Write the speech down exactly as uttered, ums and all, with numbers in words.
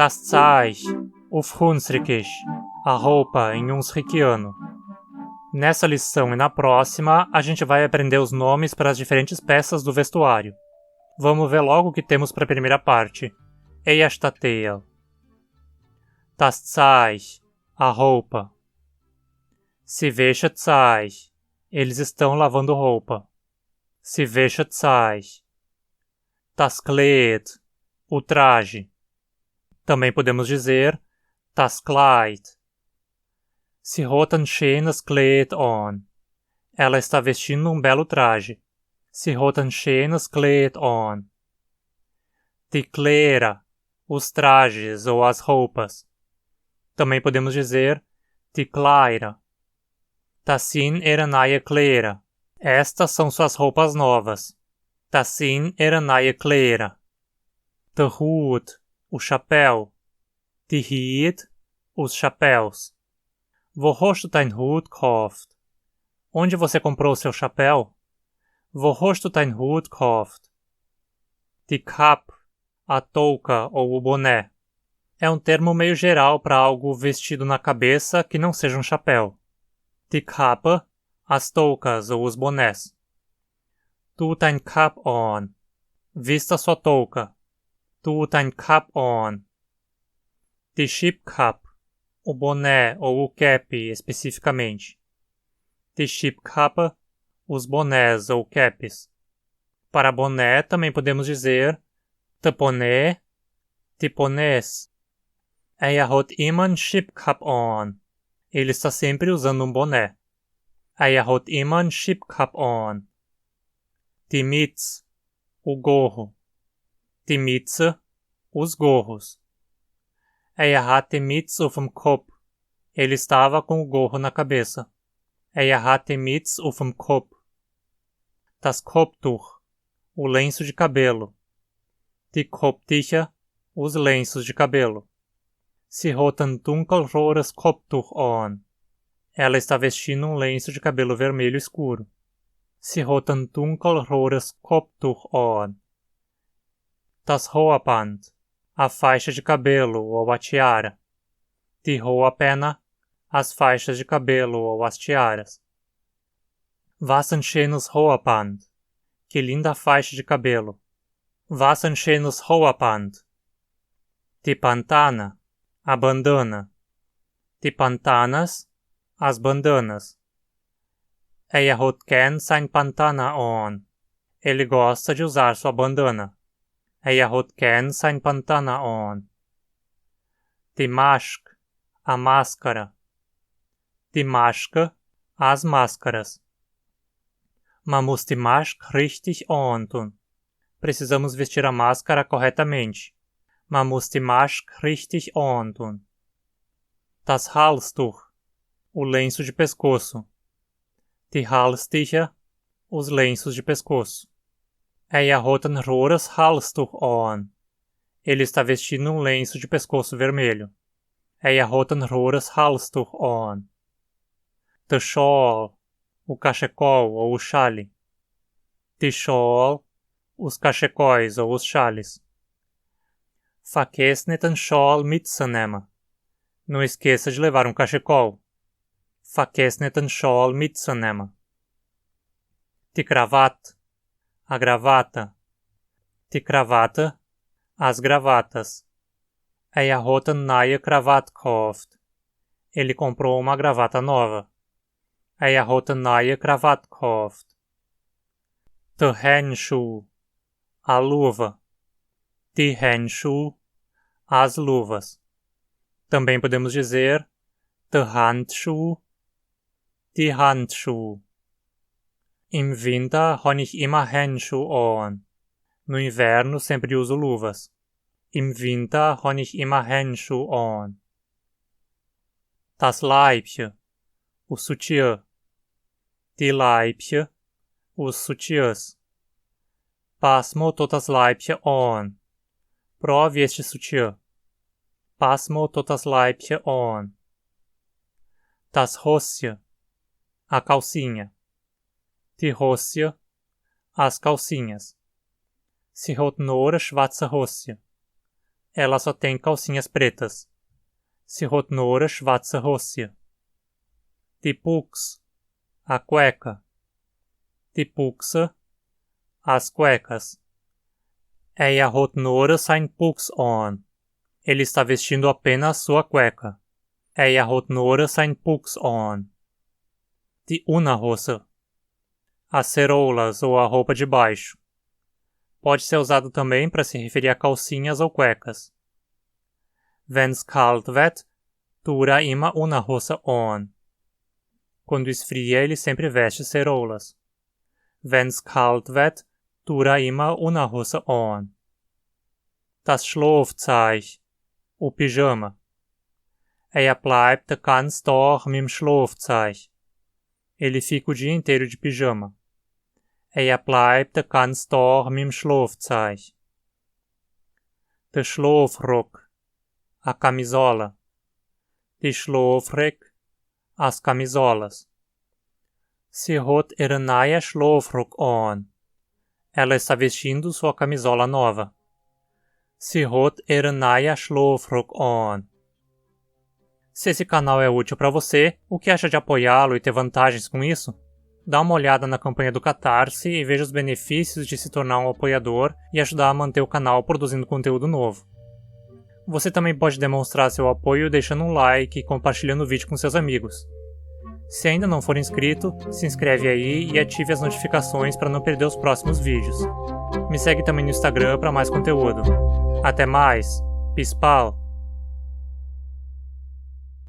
Tas tsaes, uf hunsrikis, a roupa em hunsrikiano. Nessa lição e na próxima, a gente vai aprender os nomes para as diferentes peças do vestuário. Vamos ver logo o que temos para a primeira parte. Eyas tateal. Tas tsaes, a roupa. Si vesha tsaes, eles estão lavando roupa. Si vesha tsaes. Tas kleed, o traje. Também podemos dizer tas klaaid. Si hot yn shenas kleed aon. Ela está vestindo um belo traje. Si hot yn shenas kleed aon. Ti klera, os trajes ou as roupas. Também podemos dizer ti klaera. Tasin era naia klera. Estas são suas roupas novas. Tasin era naia klera. Te hood, o chapéu. Ti hied, os chapéus. Wo hosh du dein hood ghaft? Onde você comprou seu chapéu? Wo hosh du dein hood ghaft? Ti kap, a touca ou o boné. É um termo meio geral para algo vestido na cabeça que não seja um chapéu. Ti kap, as toucas ou os bonés. Tug dein kap aon. Vista sua touca. Tug dein kap aon. Ti ship kap, o boné ou o cap especificamente. Ti ship kap, os bonés ou caps. Para boné também podemos dizer te pone, ti pones. Eia hot immer yn ship kap aon. Ele está sempre usando um boné. Eia hot immer yn ship kap aon. Ti mits, o gorro. Ti mitse, os gorros. Eia hat ti mits uf em kop. Ele estava com o gorro na cabeça. Eia hat ti mits uf em kop. Tas koptug, o lenço de cabelo. Ti kopticha, os lenços de cabelo. Si hot yn dunkelrodes koptug aon. Ela está vestindo um lenço de cabelo vermelho escuro. Si hot yn dunkelrodes koptug aon. Tas hoaband, a faixa de cabelo ou a tiara. Ti hoapenna, as faixas de cabelo ou as tiaras. Wat yn shenes hoaband. Que linda faixa de cabelo. Wat yn shenes hoaband. Ti pantana, a bandana. Ti pantanas, as bandanas. Eia hot gern sein pantana aon. Ele gosta de usar sua bandana. Eia hot gern sein pantana aon. Ti mashk, a máscara. Ti mashk, as máscaras. Man muss ti mashk richtig aontun. Precisamos vestir a máscara corretamente. Man muss ti mashk richtig aontun. Tas halstug, o lenço de pescoço. Ti halsticha, os lenços de pescoço. Eia hot yn rodes halstug aon. Ele está vestindo um lenço de pescoço vermelho. Eia hot yn rodes halstug aon. Te sjaol, o cachecol ou o xale. Ti sjaol, os cachecóis ou os xales. Fergess net yn sjaol mitsenemme. Não esqueça de levar um cachecol. Fergess net yn sjaol mitsenemme. Ti kravat, a gravata. Ti kravate, as gravatas. Eia hot yn naie kravat ghaft. Ele comprou uma gravata nova. Eia hot yn naie kravat ghaft. Te hensjoe, a luva. Ti hensjoe, as luvas. Também podemos dizer te handsjoe, ti handsjoe. Im winter hon ich immer hensjoe aon. No inverno sempre uso luvas. Im winter hon ich immer hensjoe aon. Tas laipje, o sutiã. Ti laipje, os sutiãs. Pas mo totas laipje aon. Prove este sutiã. Pas mo totas laipje aon. Tas hosje, a calcinha. Ti hosje, as calcinhas. Si hot nore schwatze hosje. Ela só tem calcinhas pretas. Sihot nora shvatsa hosya. Ti puks, a cueca. Ti puksa, as cuecas. Eia hot nora sain puks on. Ele está vestindo apenas sua cueca. Eia hot nora sain puks on. Ti una hosa. As ceroulas ou a roupa de baixo. Pode ser usado também para se referir a calcinhas ou cuecas. Vens kalt vet, tura ima una hosa on. Quando esfria, ele sempre veste ceroulas. Vens kalt vet, tura ima una hosa on. Tas schlofzeich, o pijama. Eia bleibt de ganz Tag mim schlofzeich. Ele fica o dia inteiro de pijama. Eia bleibt de ganz Tag mim schlofzeich. De schlofrok, a camisola. De schlofrek, as camisolas. Sihot era naia schlofrok on. Ela está vestindo sua camisola nova. Sihot era naia schlofrok on. Se esse canal é útil para você, o que acha de apoiá-lo e ter vantagens com isso? Dá uma olhada na campanha do Catarse e veja os benefícios de se tornar um apoiador e ajudar a manter o canal produzindo conteúdo novo. Você também pode demonstrar seu apoio deixando um like e compartilhando o vídeo com seus amigos. Se ainda não for inscrito, se inscreve aí e ative as notificações para não perder os próximos vídeos. Me segue também no Instagram para mais conteúdo. Até mais! Pispal!